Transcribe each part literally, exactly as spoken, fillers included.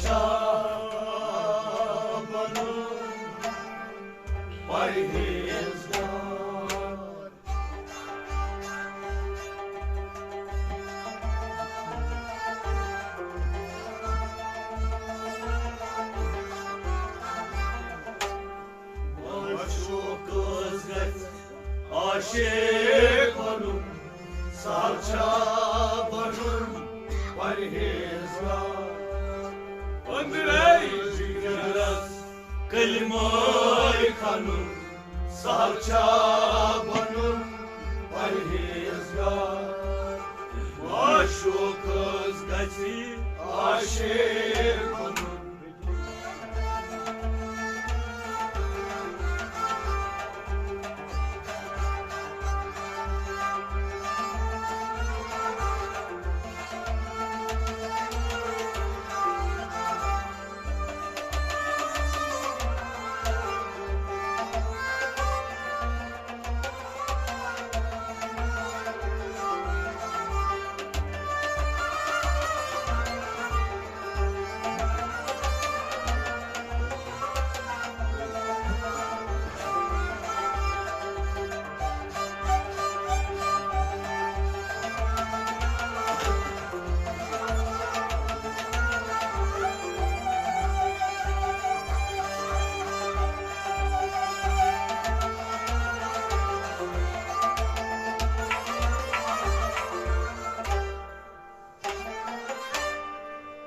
چھا بنُن پرہیزگار۔ معشوقس گژھِ عاشق بنُن، سہل چھا بنُن پرہیزگار۔ أنٛدرے جگرس کلمہٕ کھنُن، سہل چھا بنُن پرہیزگار۔ معشوقس گژھِ عاشق بنُن۔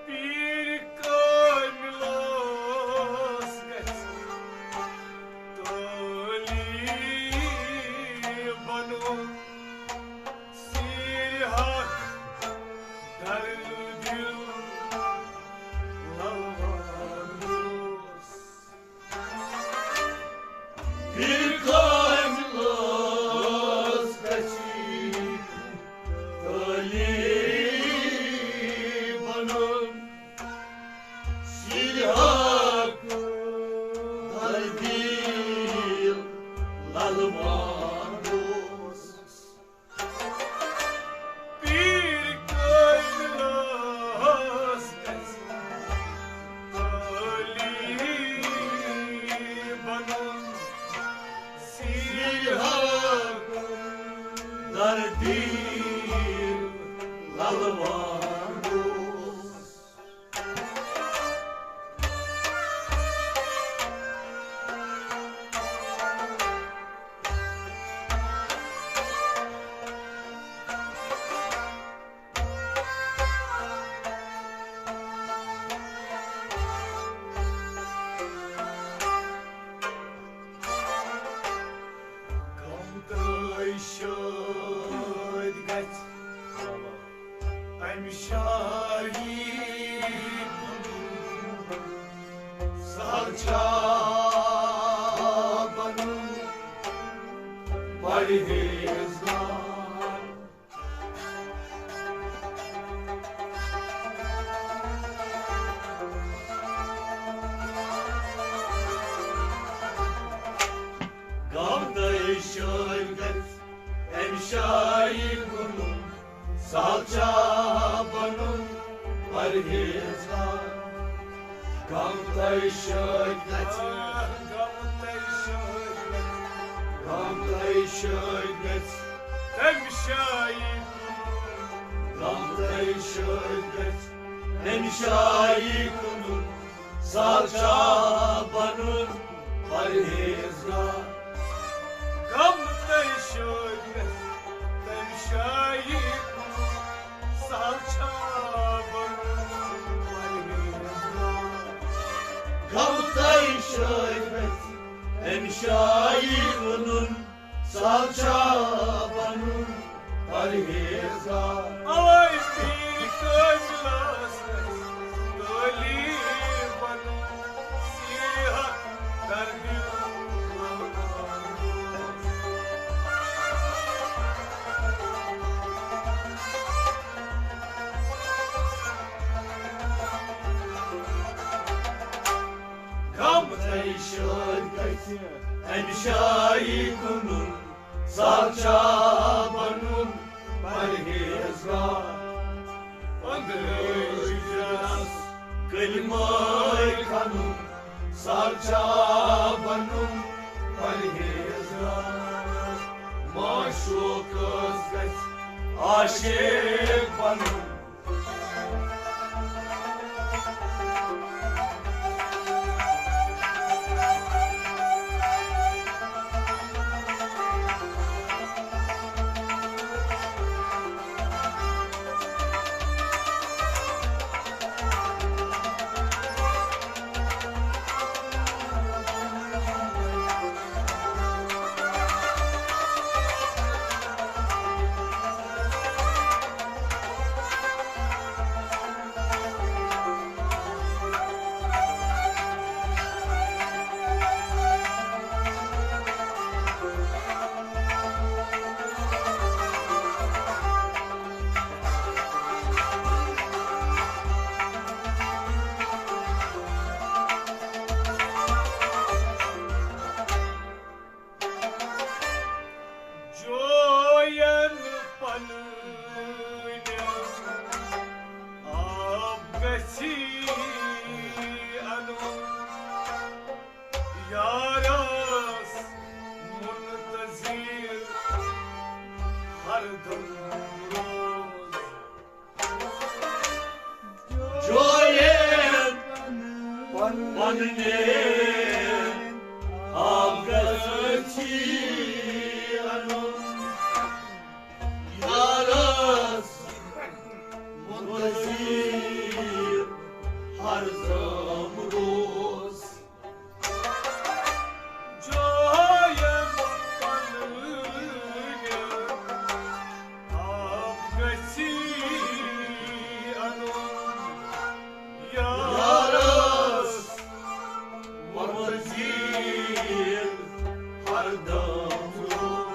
پیٖر کٲمِلس گژھِ تٲلیٖب بنُن، سیٖرِ حق درد دِل للوان اوس۔ پیٖر کٲمِلس گژھِ تٲلیٖب بنُن، سیٖرِ حق درد دِل للوان اوس۔ پیٖر کٲمِلس گژھِ تٲلیٖب بنُن، سیٖرِ حق درد دِل للوان اوس۔ غم تہٕ شٲدۍ گژھِ امہِ شاہی سہل چھا بنُن پرہیزگار۔ غم تہٕ شٲدۍ گژھِ امہِ شاہی بنُن، سہل چھا بنُن پرہیزگار۔ غم تہٕ شٲدۍ گژھِ، غم تہٕ شٲدۍ گژھِ، غم تہٕ شٲدۍ گژھِ امہِ شاہی، غم تہٕ شٲدۍ گژھِ امہِ شاہی کُنُن، سہل چھا بنُن پرہیزگار۔ غم تہٕ شٲدۍ گژھِ تمہِ شاہی کُنُن، سہل چھا بنُن پرہیزگار۔ غم تہٕ شٲدۍ گژھِ امہِ شاہی کُنُن، سہل چھا بنُن پرہیزگار۔ اوے پیٖر کٲمِلس گژھِ تٲلیٖب بنُن، سیٖرِ حق درد دِل للوان۔ غم تہٕ شٲدۍ گژھِ امہِ شاہی کُنُن، سہل چھا بنُن پرہیزگار۔ أنٛدرٲے جِگرس کلمہٕ چا بنُن پرہیزگار، معشوقس گژھِ عاشق بنُن۔ جوین پنٕنۍ آب گژھی انُن، یارس منتظر ہردم روز۔ جوین پنٕنۍ آب گژھی انُن، یارس منتظر ہردم روز۔ جوین پنٕنۍ آب گژھی انُن، یارس منتظر ہردم روز۔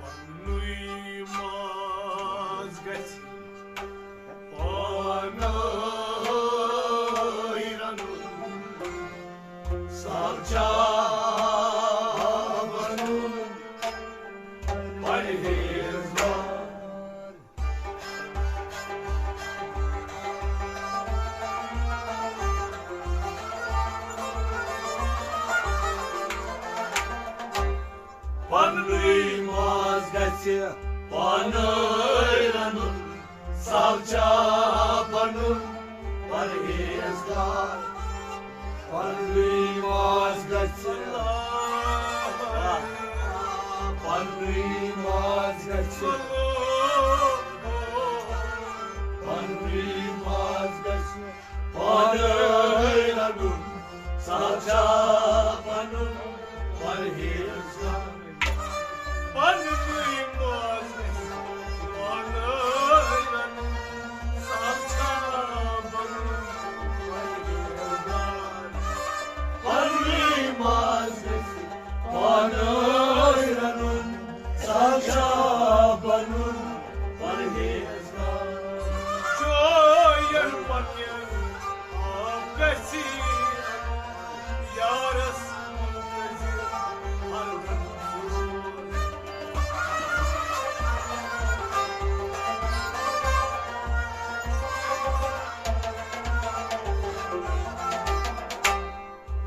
پننُے ماز گژھِ پانَے رَنُن، سال چا بَنُن پرہیزگار۔ پننُے ماز گژھِ پانَے رَنُن، سال چا بَنُن پرہیزگار۔ پننُے ماز گژھِ، پننُے ماز گژھِ، پننُے ماز گژھِ پانَے رَنُن، سال چا بَنُن پرہیزگار۔ پننُے ماز گژھِ پانَے رَنُن، سال چا بَنُن پرہیزگار۔ پننُے ماز گژھِ پانَے رَنُن، سال چا بَنُن پرہیزگار۔ چوین پننٮ۪ن آب گژھی یارس منتظر ہردم روز۔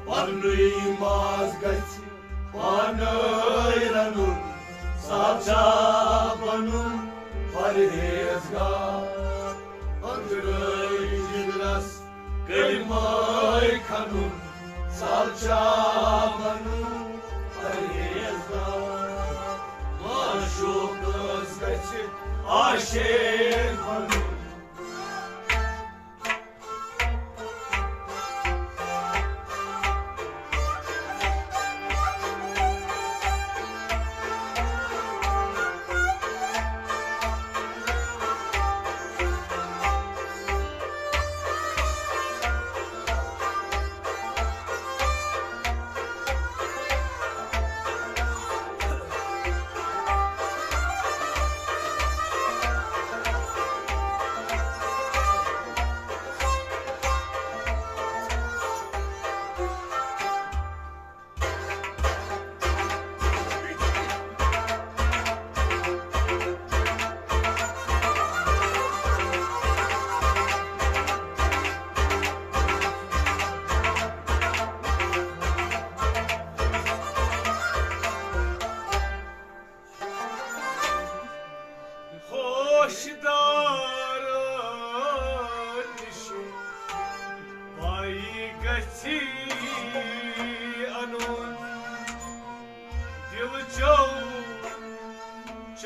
پننُے ماز گژھِ پانَے رَنُن، سال چا بَنُن پرہیزگار۔ أنٛدرَے جِگرَس کلمَے کھنُن، سال چا بَنُن پرہیزگار۔ معشوقس گژھِ عاشق بَنُن۔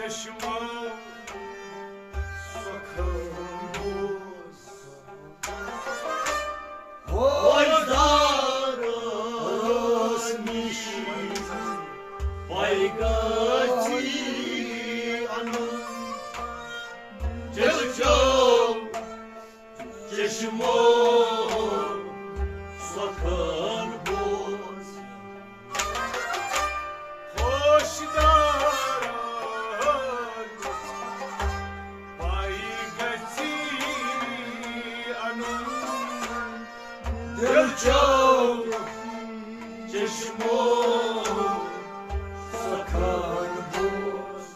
چشمہٕ سۄکھٕ بوز۔ وۄزدارس نِش پے گژھی انُن۔ دِل چو چشمو سۄکھٕ بوز۔ ہوشدار پے گژھی انُن۔ دِل چو چشمو سۄکھٕ بوز۔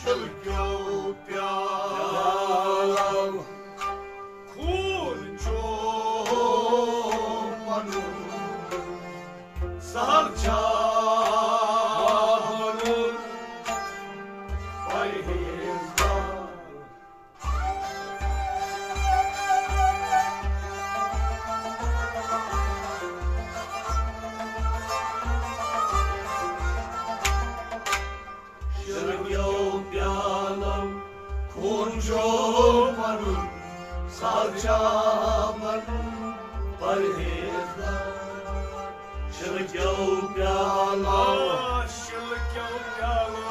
شِلکیو پیالو خوٗن چو پنُن سہل چھا بنُن پرہیزگار۔ شِلکیو پیالو خوٗن چو پنُن سہل چھا بنُن پرہیزگار۔ شِلکیو پیالو، شِلکیو پیالو،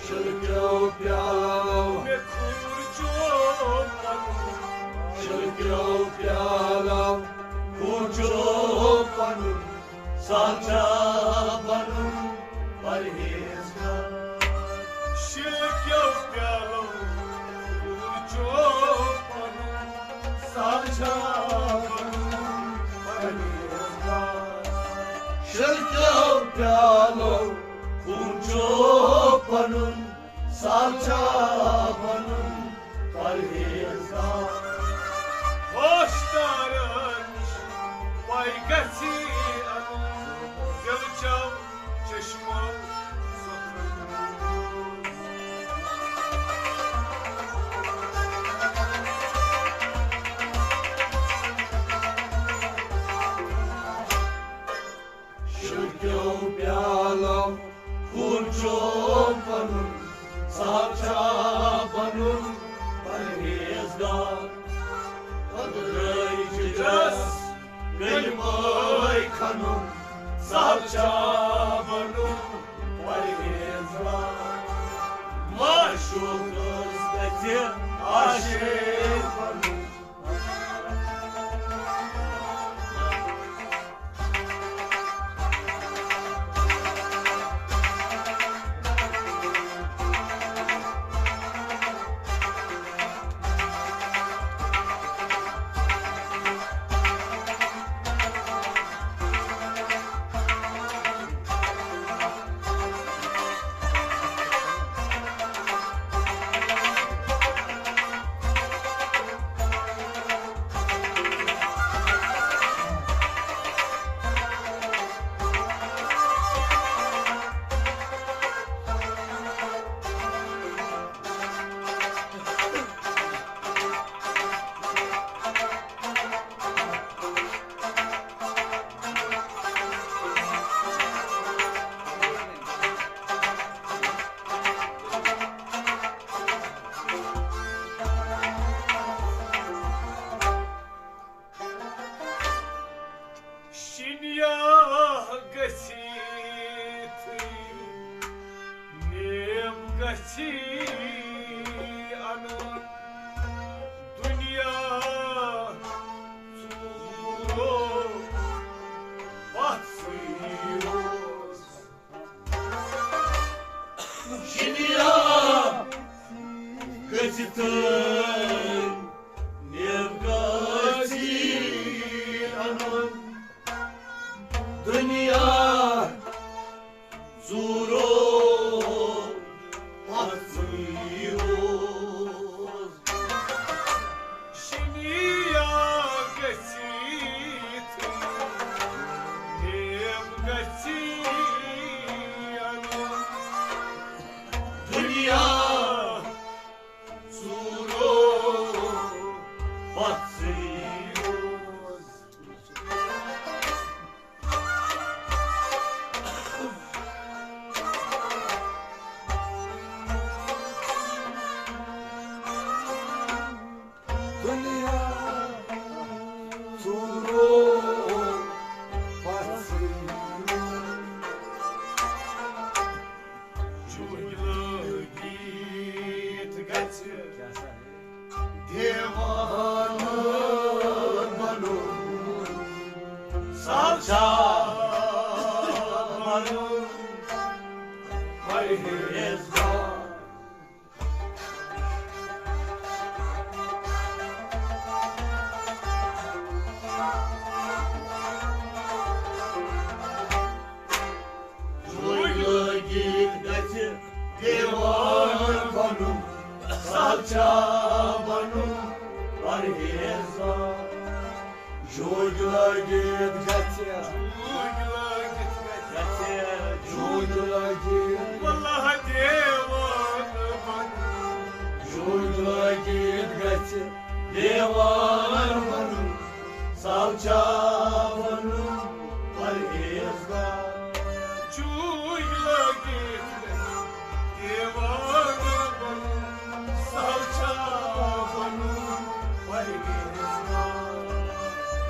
شِلکیو پیالو، مےٚ خوٗن چو پنُن۔ شِلکیو پیالو، خوٗن چو پنُن سہل چھا بنُن پرہیزگار۔ شِلکیو پیالو، خوٗن چو پنُن سہل چھا بنُن پرہیزگار۔ شِلکیو پیالو، خوٗن چو پنُن سہل چھا بنُن پرہیزگار۔ ہوشدارن نِش پے گژھی انُن۔ دِل چو چشمو سۄکھٕ بوز۔ شِلکیو پیالو، خوٗن چو پنُن سہل چھا بنُن پرہیزگار۔ أدرٲے جِگرس گٔلۍ پٲے کھنُن سہل چھا بنُن پرہیزگار۔ معشوقس گژھِ عاشق بنُن۔ پرہیزگار۔ جوٗرۍ لٲگِتھ گژھِ دیوان بنُن، سہل چھا بنُن پرہیزگار۔ جوٗرۍ لٲگِتھ گژھِ، جوٗرۍ لٲگِتھ گژھِ، جوٗرۍ لٲگِتھ۔ واللہ دیوان بنُن۔ جوٗرۍ لٲگِتھ گژھِ دیوان بنُن، سہل چھا بنُن پرہیزگار۔ جوٗرۍ لٲگِتھ گژھِ دیوان بنُن، سہل چھا بنُن پرہیزگار۔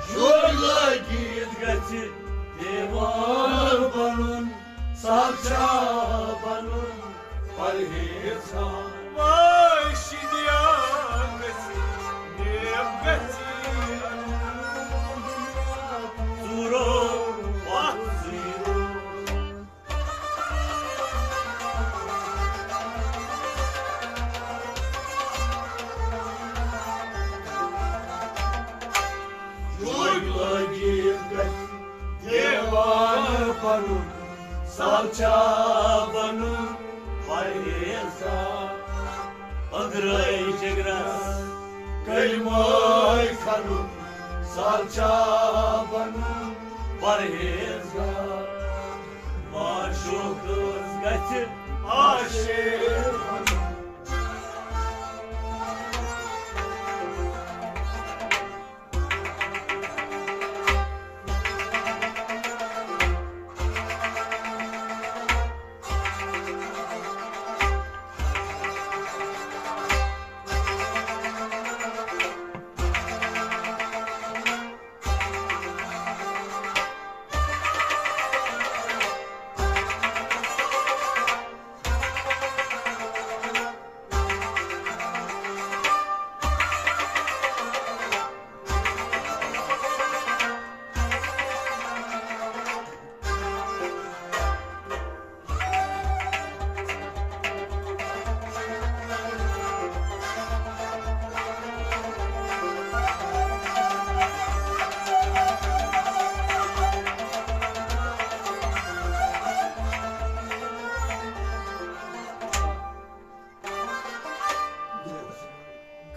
جوٗرۍ لٲگِتھ گژھِ دیوان بنُن، سہل چھا بنُن پرہیزگار۔ وٲے شِدیا گژھِ، نیب گژھِ، ژوٗرو وَتھ زیٖرو۔ جوٗرۍ لٲگِتھ گژھِ دیوان بنُن، سہل چھا بنُن پرہیزگار۔ أنٛدرَے جگرس کلمہٕ کھنُن، سہل چھا بنُن پرہیزگار۔ معشوقس گژھِ عاشق بنُن۔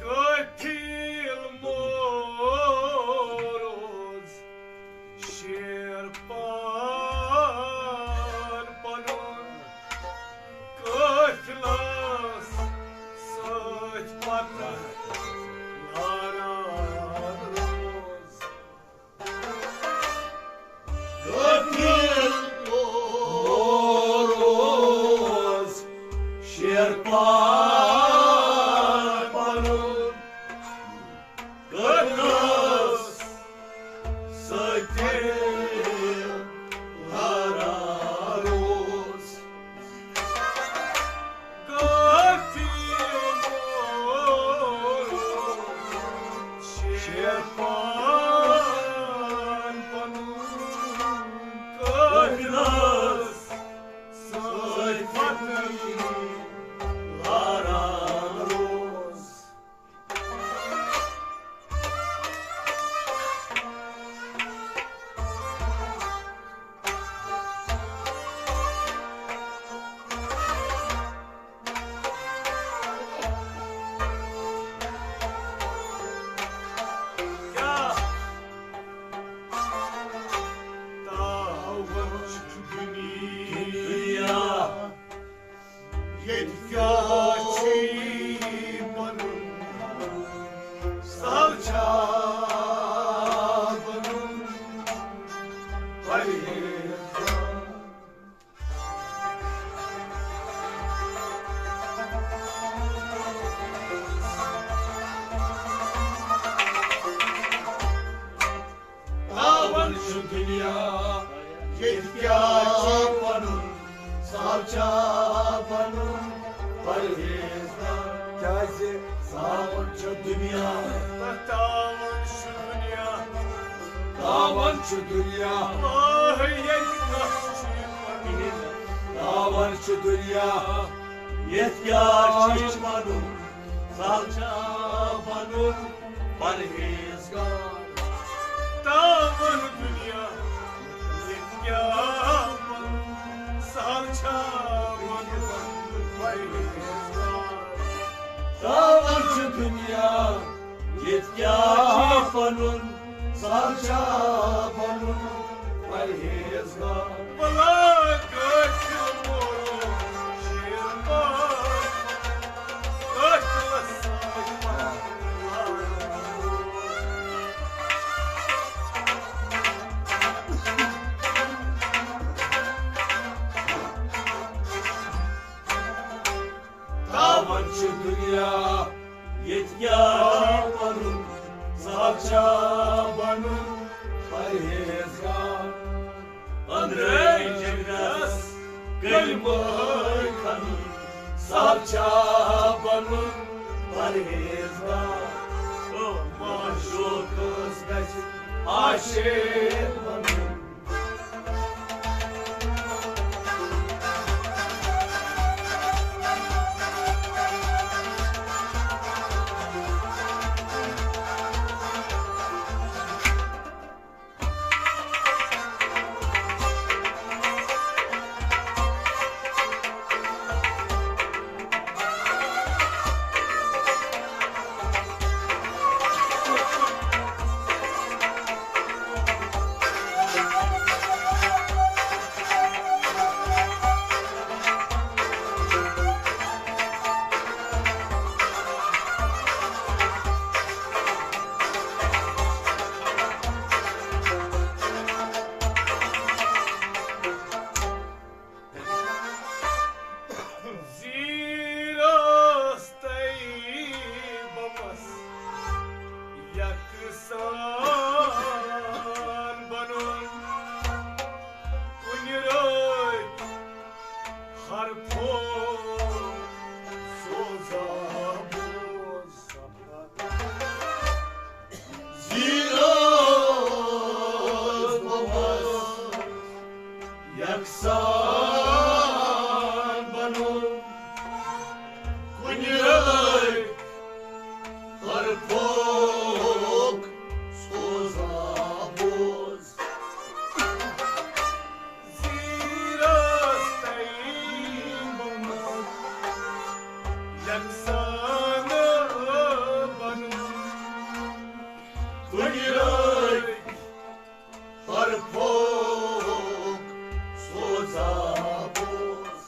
غٲفِل موروز شیر پان پنُن، قٲفلس سۭتۍ پتہٕ لاران روز۔ غٲفِل موروز شیر پان پنُن، قٲفلس سۭتۍ لاران روز۔ غٲفِل موروز شیر پان پنُن، قٲفلس سۭتۍ پتہٕ لاران روز۔ تاوَن چھُ دُنیا، ییٚتہِ کیٛاہ چھُے پَنُن، سہل چھا بَنُن پرہیزگار؟ تاوَن چھُ دُنیا، ییٚتہِ کیٛاہ چھُ پَنُن، سہل چھا بَنُن پرہیزگار؟ کیٛازِ تاوَن چھُ دُنیا، تاوَن چھُ دُنیا، تاوَن چھُ دُنیا۔ آہ، ییٚتہِ کَس چھُ پَنُن؟ تاوان چھُ دُنیا، ییٚتہِ کیٛاہ چھُ پَنُن، سہل چھا پَنُن پرہیزگار۔ تاوان دُنیا، ییٚتہِ کیٛاہ پَنُن، سہل چھا پَنُن پرہیزگار۔ تاوان چھُ دُنیا، ییٚتہِ کیٛاہ پَنُن، سہل چھا پَنُن پرہیزگار۔ بلا کٲشِر مورو شیر پاک، کٲشرِس سۭتۍ پَنُن لارو۔ تاوان چھُ دُنیا، ییٚتہِ کیٛاہ پَنُن، سہل چھا بَنُن پرہیزگار۔ أنٛدرَے جگرس کلمہٕ کھنُن، سہل چھا بَنُن پرہیزگار۔ معشوقس گژھِ عاشق بَنُن۔ زیٖرس طیبس یکسان بنُن، کُنہِ رٲتۍ حرفو سوزا بوز۔ زیٖرس بومس یکسان بنُن، کُنہِ رٲے حرفُک سوزا بوز۔ زیٖرس طیبس یکسان بنُن، کُنہِ رٲے حرفُک سوزا بوز۔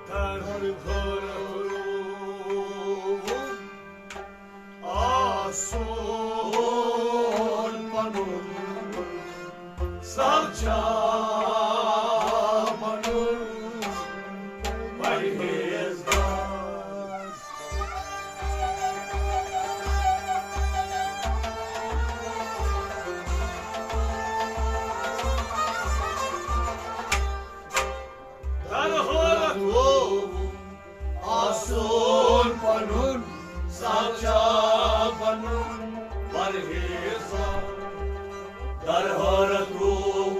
در ہر روم آسون پنُن سہل چھا بنُن پرہیزگار۔ در حالت آسون پنُن سہل چھا بنُن پرہیزگار۔ در حالت روم،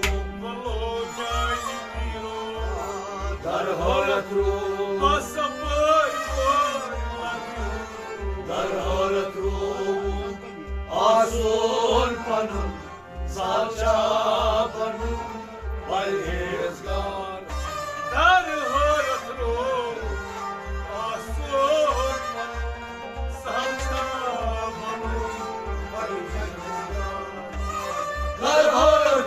در حالت روم، در حالت روم آسون پنُن سہل چھا بنُن پرہیزگار۔ در حالت روم آسون پنُن سہل چھا بنُن پرہیزگار۔ در حالت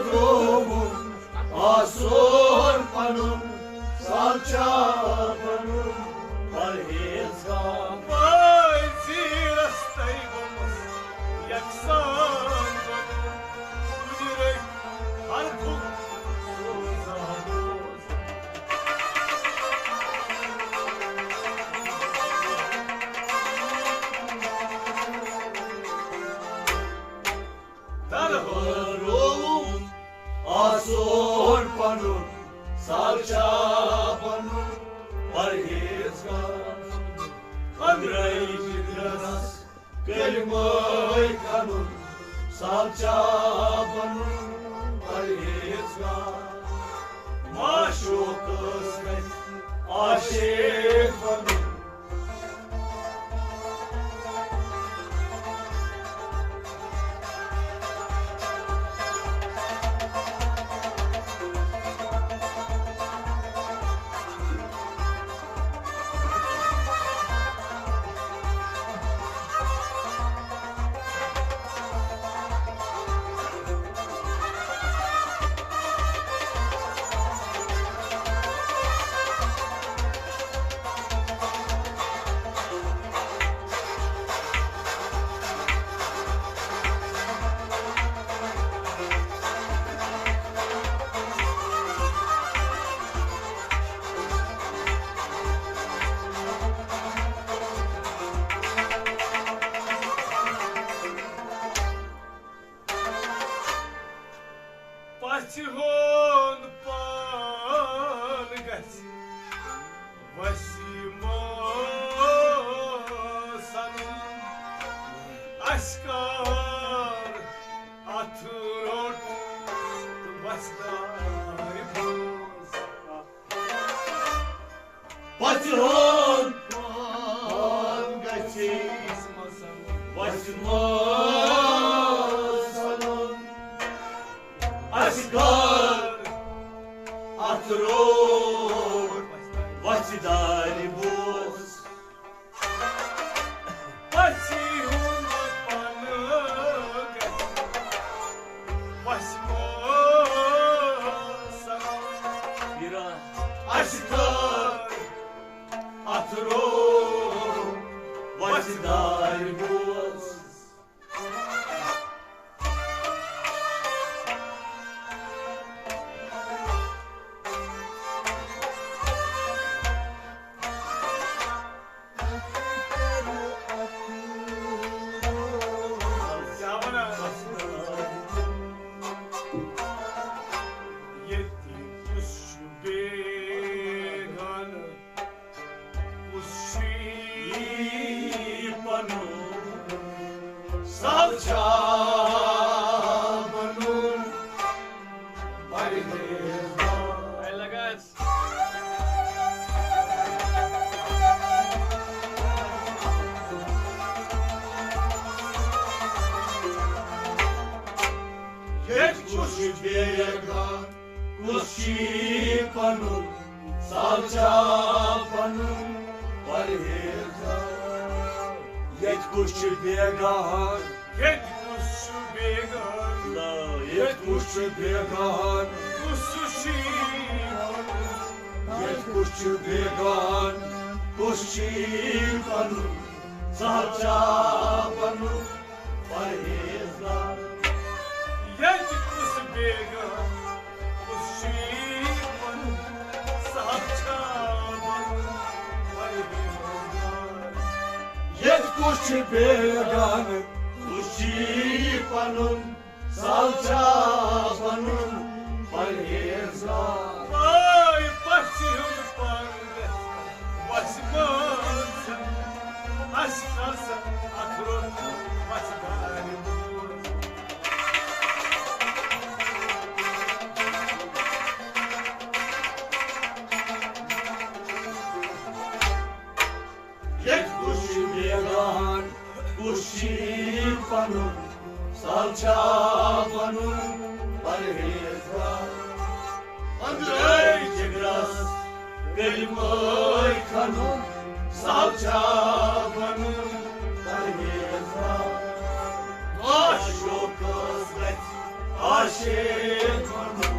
رٔے جگرس کلمے کھنُن، سہل چھا بنُن پرہیزگار۔ معشوقس گژھِ عاشق بنُن۔ پژھِ ہُنٛد پان گژھِ وسیمس سنُن۔ اسہِ کر اتھ روٚٹ تہٕ وسدارِ بوز۔ پژھِ ہُنٛد پان گژھِ وسیمس سنُن۔ اسہِ کر اتھ روٚٹ وسدارِ بوز۔ پژھِ ہُنٛد پن گژھِ وسیمس سنُن۔ اسہِ کر اتھ روٚٹ وسدارِ بوز۔ کیٛاہ ونان؟ ییٚتہِ کُس چھُ بیگانہٕ؟ کُس چھُ یہِ پنُن؟ سہل چھا بنُن پرہیزگار؟ اے لگا۔ ییٚتہِ کُس چھُ بیگانہٕ؟ کُس چھُ یہِ پنُن؟ سہل چھا بنُن پرہیزگار؟ ییٚتہِ کُس چھُ بیگانہٕ؟ ییٚتہِ کُس چھُ بیگانہٕ؟ نہ، ییٚتہِ کُس چھُ بیگانہٕ؟ کُس چھُ یہِ پنُن؟ ییٚتہِ کُس چھُ بیگانہٕ؟ کُس چھُ یہِ پنُن؟ سہل چھا بنُن پرہیزگار؟ ییٚتہِ کُس بیگانہٕ؟ کُس چھُ یہِ پنُن؟ سہل چھا بنُن پرہیزگار؟ ییٚتہِ کُس چھُ بیگانہٕ؟ کُس چھُ یہِ پنُن؟ سہل چھا بنُن پرہیزگار؟ وٲے پژھِ ہُنٛد پن گژھِ وسہِ منٛز۔ اسہِ کر سا اتھ روٚٹ وسدارِ بوز۔ ییٚتہِ کُس چھُ بیگانہٕ؟ کُس چھُ یہِ پنُن؟ سہل چھا بنُن پرہیزگار؟ أنٛدرَے جگرس کلمے کھنُن، سہل چھا بنُن پرہیزگار؟ معشوقس گژھِ عاشق بنُن۔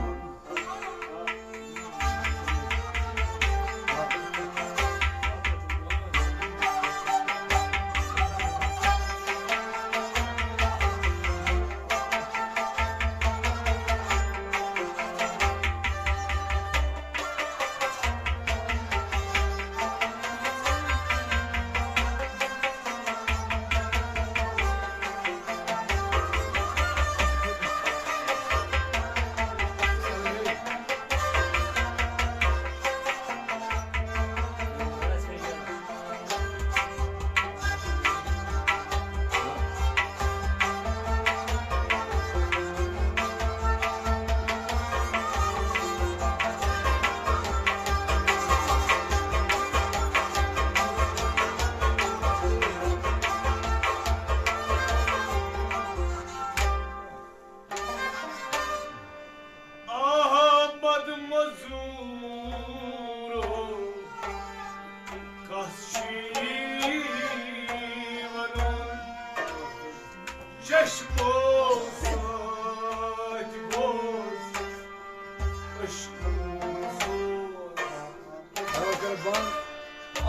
چشمو سۭتۍ بوز عشقُک سوز۔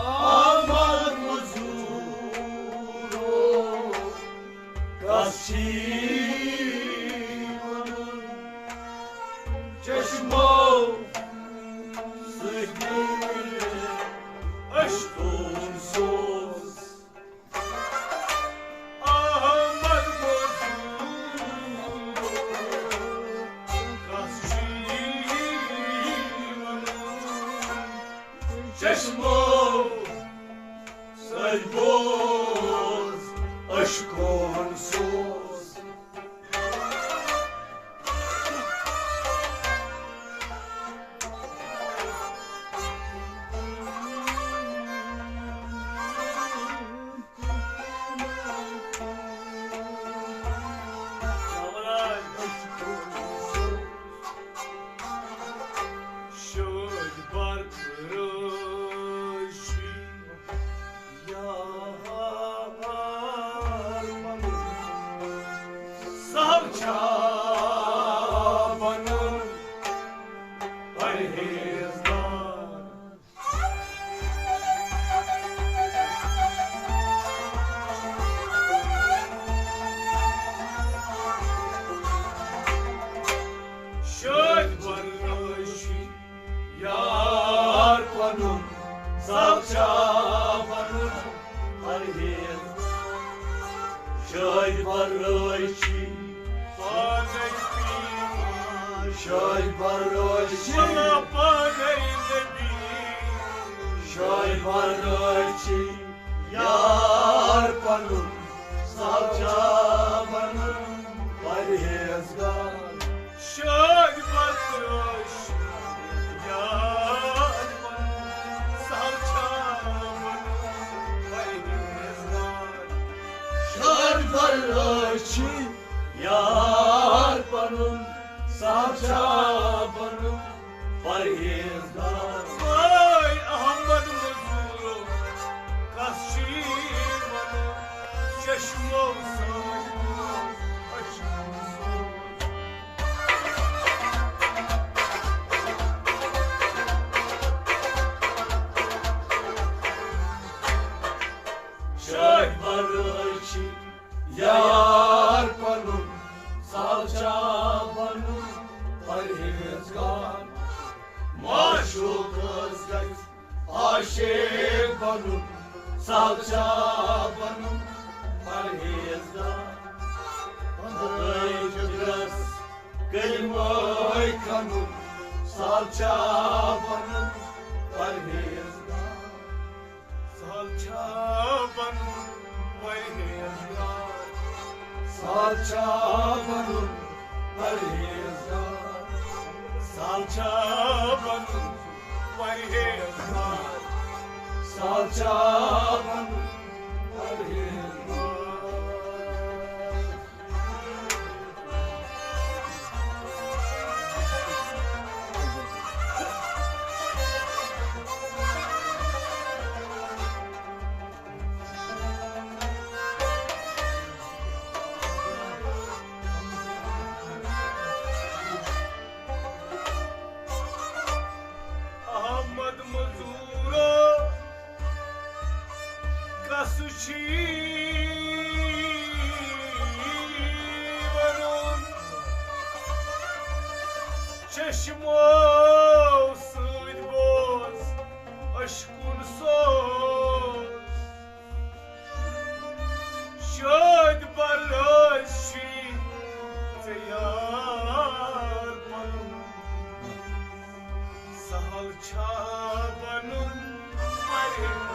آمد مزورو، کس چھی ونُن؟ چشمو سۭتۍ عشقُک سوز۔ آمد مزورو، کس چھی ونُن؟ چشمو سۭتۍ بوز عشقُک سوز۔ شٲدۍ برٲے چھِ یار پنُن، سہل چھا بنُن پرہیزگار؟ شٲدۍ برٲے چھِ یار پنُن، سہل چھا بنُن پرہیز؟ شٲدۍ برٲے چھِ پانے پیٖمان، شٲدۍ برٲے چھِ پانے نبی۔ شٲدۍ برٲے چھِ یار پنُن، سہل چھا بنُن پرہیزگار؟ شٲدۍ برٲے چھِ یار پنُن، سہل چھا بنُن پرہیزگار؟ شٲدۍ برٲے چھِ یار پنُن، سہل چھا بنُن پرہیزگار؟ اے احمد مزورو، کس چھی ونُن؟ چشمو سۭتۍ بوز عشقُک سوز۔ شٲدۍ برٲے چھِ یار پنُن، سہل چھا بنُن پرہیزگار؟ معشوقس گژھِ عاشق بنُن، سہل چھا بنُن پرہیزگار؟ پنٕنۍ فکرس کلمے کھنُن، سہل چھا بنُن پرہیزگار؟ سہل چھا بنُن پرہیزگار؟ سہل چھا بنُن پرہیزگار؟ سہل چھا بنُن پرہیزگار؟ سہل چھا بنُن پرہیزگار؟ احمد مزورو، کس چھی ونُن؟ چشمو سۭتۍ بوز عشقُک سوز۔ شٲدۍ برٲے چھِ ژےٚ یار پنُن، سہل چھا بنُن پرہیزگار؟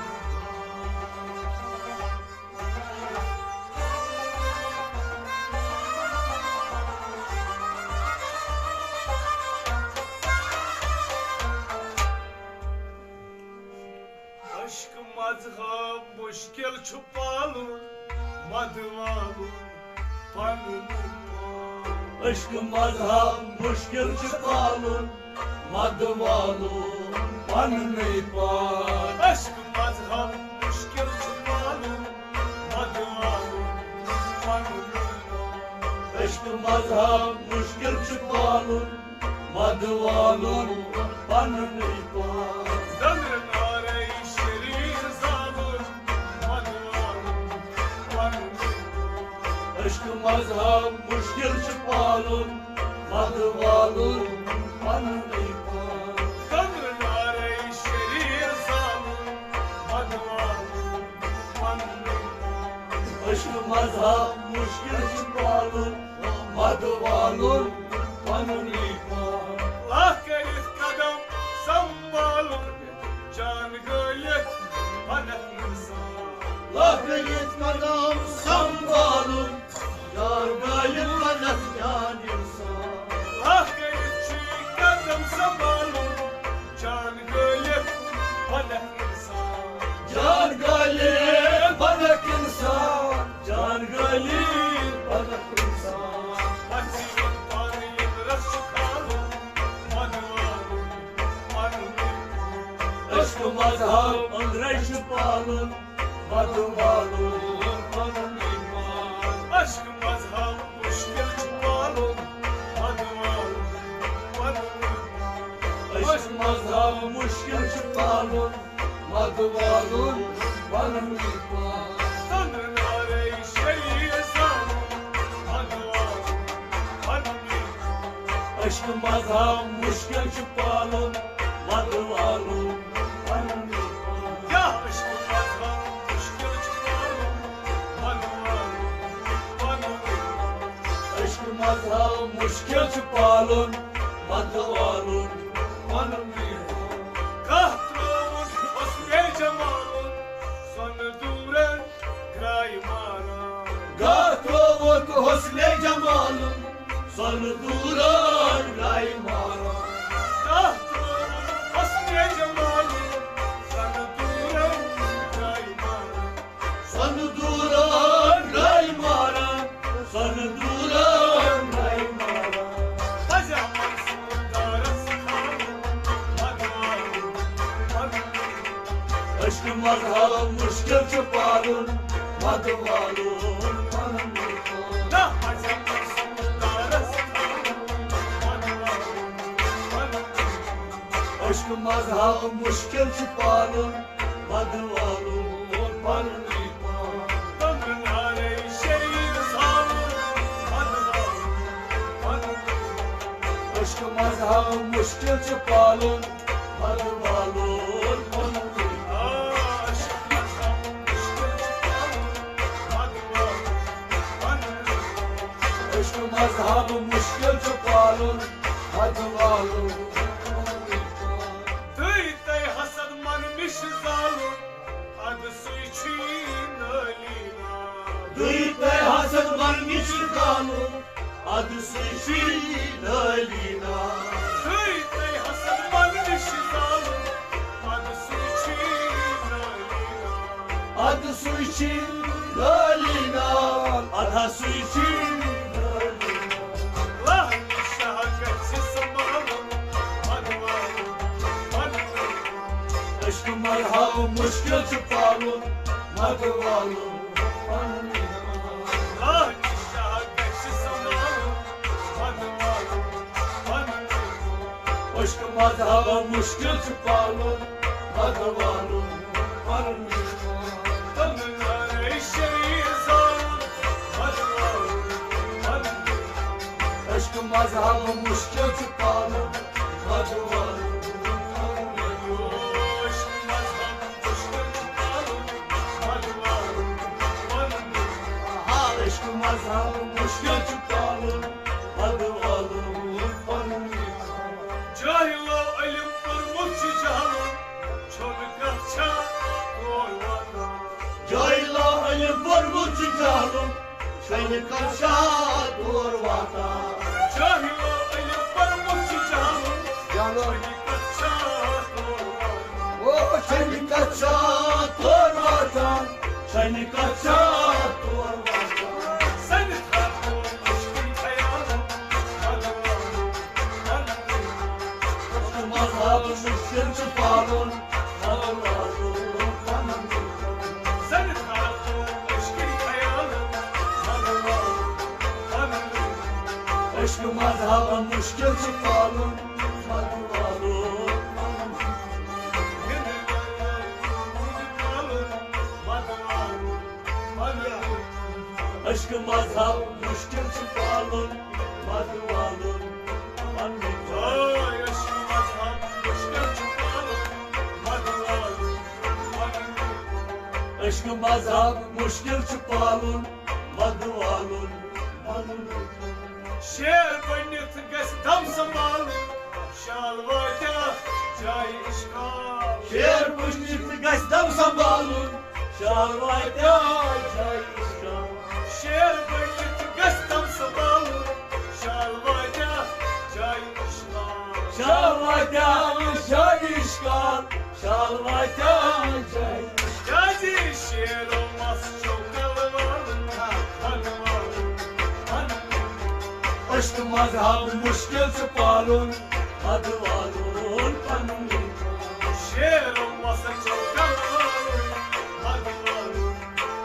عشق مذہب مشکل چھُ پالُن، مدٕ والُن پنُن پان۔ عشق مذہب مشکل چھُ پالُن، مدٕ والُن پنُن پان۔ عشق مذہب مُشکِل چھُ پالُن، مَدٕ والُن پَنُنُے پان۔ دٔنٛدرٕ نارے شریٖر زالُن، مَدٕ والُن پَنُنُے پان۔ عشق مذہب مُشکِل چھُ پالُن، مَدٕ والُن پَنُنُے پان۔ دٔنٛدرٕ نارے شریٖر زالُن، مَدٕ والُن پَنُنُے پان۔ عشق مذہب مُشکِل چھُ پالُن، مَدٕ والُن پَنُنُے پان۔ لَکھ کٔرِتھ قدم سنبھالُن، جان گٲلِتھ بنکھ اِنسان۔ لَکھ کٔرِتھ قدم سنبھالُن، جان گٲلِتھ بنکھ جان اِنسان۔ لَکھ کٔرِتھ چھُے قدم سنبھالُن، جان گٲلِتھ بنکھ اِنسان۔ جان گٲلِتھ بنکھ اِنسان، جان گٲلِتھ بنکھ اِنسان۔ پَژھِ یِم پانہٕ یِم رَس چھُ کھالُن، مَدٕ والُن پَنُن۔ عشق مذہب أنٛدرَے چھُ پالُن، مَدٕ والُن پَنُن ایمان۔ عشق مذہب مُشکِل چھُ پالُن، مَدٕ والُن پَنُن ایمان۔ عشق مذہب مُشکِل چھُ پالُن، مَدٕ والُن پَنُن ایمان۔ دٔنٛدرٕ نارے شریٖر زالُن، مَدٕ والُن پَنُن ایمان۔ عشق مذہب مُشکِل چھُ پالُن، مَدٕ والُن پَنُن ایمان۔ یا عشق مذہب مُشکِل چھُ پالُن، مَدٕ والُن پَنُن ایمان۔ عشق مذہب مُشکِل چھُ پالُن، مَدٕ والُن پَنُن ایمان۔ گاہ ترٛووُن حُسنِ جمالُن، سۄنہٕ دوٗرن درٛاے ماران۔ گاہ ترٛووُکھ حُسنِ جمالُن، سۄنہٕ دوٗرن درٛاے ماران۔ گاہ ترٛووُکھ حُسنِ جمالُن، سۄنہٕ دوٗرن درٛاے ماران۔ سۄنہٕ دوٗرن درٛاے ماران، سۄنہٕ دوٗرن درٛاے ماران۔ پَزِ منصوٗر دارس کھالُن، مَدٕ والُن پَنُن۔ عشق مذہب مُشکِل چھُ پالُن، مَدٕ والُن پَنُن۔ نہ پَزِ منصوٗر دارس کھالُن، مَدٕ والُن پَنُن۔ عشق مذہب مُشکِل چھُ پالُن، مَدٕ والُن پَنُن ایمان۔ دٔنٛدرٕ نارے شریٖر زالُن، مَدٕ والُن پَنُن ایمان۔ عشق مذہب مُشکِل چھُ پالُن، مَدٕ والُن پَنُن ایمان۔ عشق مذہب مُشکِل چھُ پالُن، مَدٕ والُن پَنُن ایمان۔ عشق مذہب مُشکِل چھُ پالُن، مَدٕ والُن پَنُن ایمان۔ دٔے تَے حسد من نِش زالُن، اَدٕ سُے چھُے نٲلی نار۔ دٔے تَے حسد من نِش زالُن، اَدٕ سُے چھُے نٲلی نار۔ دٔے تَے حسد من نِش زالُن، اَدٕ سُے چھُے نٲلی نار۔ اَدٕ سُے چھُے نٲلی نار، اَدٕ ہا سُے چھُے نٲلی نار۔ لہنہِ شاہ گژھِ سنبھالُن، مَدٕ والُن پَنُن۔ عشق مذہب مُشکِل چھُ پالُن، مَدٕ والُن پَنُن۔ لہنہِ شاہ گژھِ سنبھالُن، مَدٕ والُن پَنُن۔ عشق مذہب مُشکِل چھُ پالُن، مَدٕ والُن پَنُن۔ دٔنٛدرٕ نارے شریٖر زالُن، مَدٕ والُن پَنُن۔ عشق مذہب مُشکِل چھُ پالُن، مَدٕ والُن پَنُن۔ عشق مذہب مُشکِل چھُ پالُن، مَدٕ والُن پَنُن۔ آ، عشق مذہب مُشکِل چھُ پالُن، مَدٕ والُن پَنُن۔ جاہلو علم پوٚرمُت چھُ جہلُن، چھُنہٕ کتھ چھا تور واتان۔ جاہلو علم پوٚرمُت چھُ جہلُن، چھُنہٕ کتھ چھا تور واتان۔ جاہلو علم پوٚرمُت چھُ جہلُن، جہلُن۔ چھُنہٕ کتھ چھا تور واتان۔ او، چھُنہٕ کتھ چھا تور واتان، چھُنہٕ کتھ چھا تور واتان۔ سَنہِ تھاوو مُشکِل خیالن، مَدٕ والُن پَنُن۔ مذہب مُشکِل چھُ پالُن، مَدٕ والُن پَنُن۔ سَنہِ تھاوو مُشکِل خیالن، مَدٕ والُن پَنُن۔ عشق مذہب مشکل چھُ پالُن، مدٕ والُن۔ عشق مذہب مشکل چھُ پالُن، مدٕ والُن۔ عشق مذہب مشکل چھُ پالُن، مدٕ والُن۔ شیر بٔنِتھ گژھِ دم سنبھالُن، شال واتہِ اَتھ جایہِ اشکال۔ شیر بٔنِتھ گژھِ دم سنبھالُن، شال واتہِ اَتھ جایہِ اشکال۔ شیر بٔنِتھ گژھِ دم سنبھالُن، شال واتہِ اَتھ جایہِ اشکال۔ شال واتہِ اَتھ جایہِ اشکال۔ شال واتہِ اَتھ جایہِ۔ کیازِ شیرو مس چھو کلوالُن، کلوالُن، کلوالُن۔ عشق مذہب مشکل چھُ پالُن، مدٕ والُن پنُن۔ شیرو مس چھو کلوالُن، کلوالُن،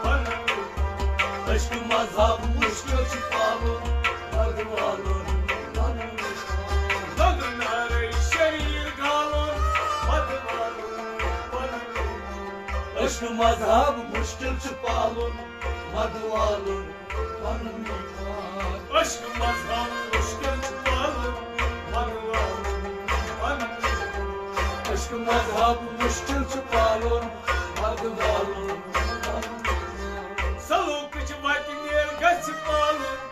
کلوالُن۔ عشق مذہب مشکل چھُ پالُن، مدٕ والُن پنُن۔ دۄدٕ نارے شریٖر گالُن، مدٕ والُن پنُن۔ عشق مذہب مشکل چھُ پالُن، مدٕ والُن پنُن۔ عشق مذہب مشکل چھُ پالُن، مدٕ والُن پنُن۔ عشق مذہب مشکل چھُ پالُن، مدٕ والُن پنُن۔ سلوکٕچ وتہِ نیر گژھِ پالُن،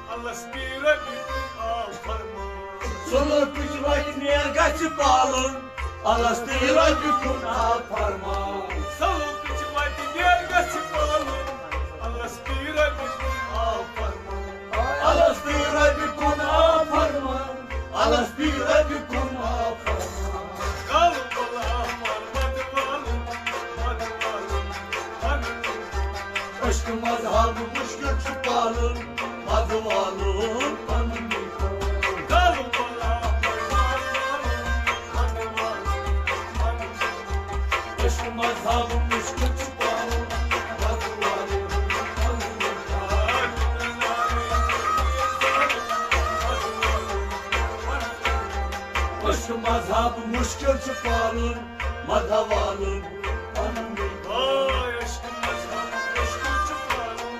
الس پی ربِ کُن آو فرمان۔ سلوکٕچ وتہِ نیر گژھِ پالُن، الس پی ربِ کُن آو فرمان۔ سلوکٕچ وتہِ نیر گژھِ پالُن، الس پی ربِ کُن آو فرمان۔ الس پی ربِ کُن آو فرمان، الس پی ربِ کُن آو فرمان۔ کالہٕ بلہٕ احمر مدٕ والُن، مدٕ والُن، مدٕ والُن۔ عشق مذہب مشکل چھُ پالُن، مدٕ والُن پنُن۔ کالہٕ بلہٕ احمر مدٕ والُن، مدٕ والُن، مدٕ والُن۔ عشق مذہب مشکل چھُ پالُن، مدٕ والُن پنُن۔ عشق مذہب مشکل چھُ پالُن، مدٕ والُن پنُن۔ عشق مذہب مشکل چھُ پالُن،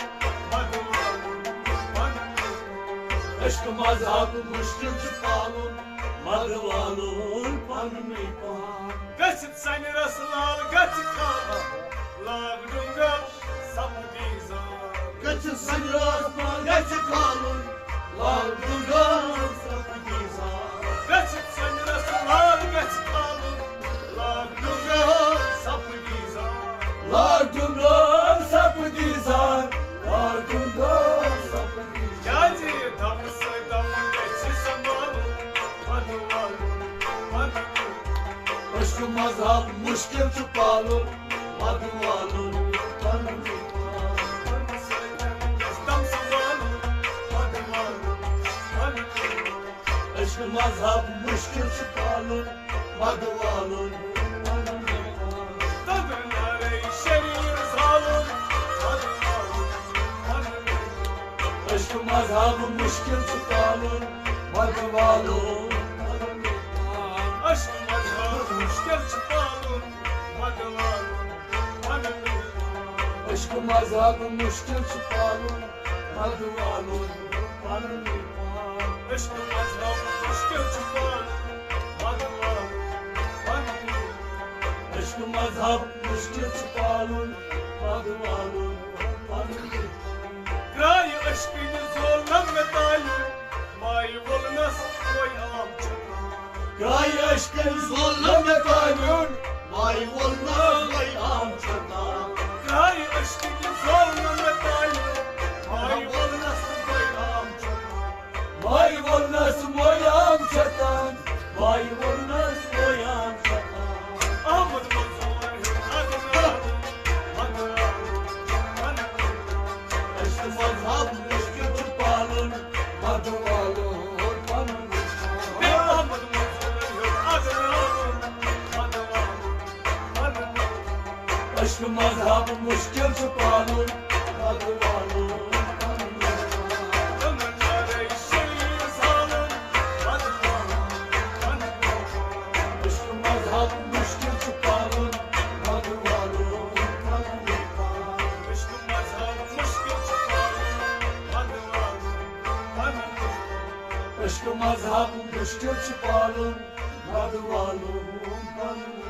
مدٕ والُن پنُن۔ عشق مذہب مشکل چھُ پالُن، مدٕ والُن پنُن پان۔ گژھِ سنہِ رس لال گژھِ کھالُن، لاگ ڈُنگل سپدی زال۔ گژھِ سنہِ رس لال گژھِ کھالُن، لاگ ڈُنگل سپدی زال۔ گژھِ سنہِ رس لال گژھِ کھالُن، لاگ ڈُنگل سپدی زال۔ لاگ ڈُنگل سپدی زال، لاگ ڈُنگل سپدی زال۔ کیازِ دمہٕ سۭتۍ دم گژھِ سنبھالُن، پنُن، پنُن۔ عشق مذہب مشکل چھُ پالُن، مدٕ والُن پنُن۔ عشق مذہب مشکل چھُ پالُن، مدٕ والُن پنُن۔ دۄدٕ نارے شریٖر زالُن، مدٕ والُن پنُن۔ عشق مذہب مشکل چھُ پالُن، مدٕ والُن پنُن۔ عشق مذہب مشکل چھُ پالُن، مدٕ والُن پنُن۔ عشق مذہب مشکل چھُ پالُن، مدٕ والُن پنُن۔ عشق مذہب مشکل چھُ پالُن، مدٕ والُن پنُن۔ عشق مذہب مشکل چھُ پالُن، مدٕ والُن پنُن۔ کرٛایہِ عشقٕنۍ زول نہ مےٚ تالیُن، مایہِ وولنس وۄنۍ عام چھُ۔ کرٛایہِ عشقٕنۍ زول نہ مےٚ تالیُن، مایہِ وولنس وۄنۍ عام چھُ۔ کرٛایہِ عشقٕنۍ زول نہ مےٚ تالیُن، مایہِ وولنس وۄنۍ عام چھُ۔ مایہِ وولنس وۄنۍ عام چھُ۔ مایہِ وولنس وۄنۍ عام چھُ۔ احمد منظور ہیوٚت اَدٕ ناو، اَدٕ ناو، اَدٕ ناو۔ عشق مذہب مشکل چھُ پالُن، مدٕ والُن پنُن۔ احمد منظور ہیوٚت اَدٕ ناو، اَدٕ ناو، اَدٕ ناو۔ عشق مذہب مشکل چھُ پالُن، مدٕ والُن پنُن۔ تِمن نارے شریٖف چھُ پالُن وَدٕ والُن پَنُن۔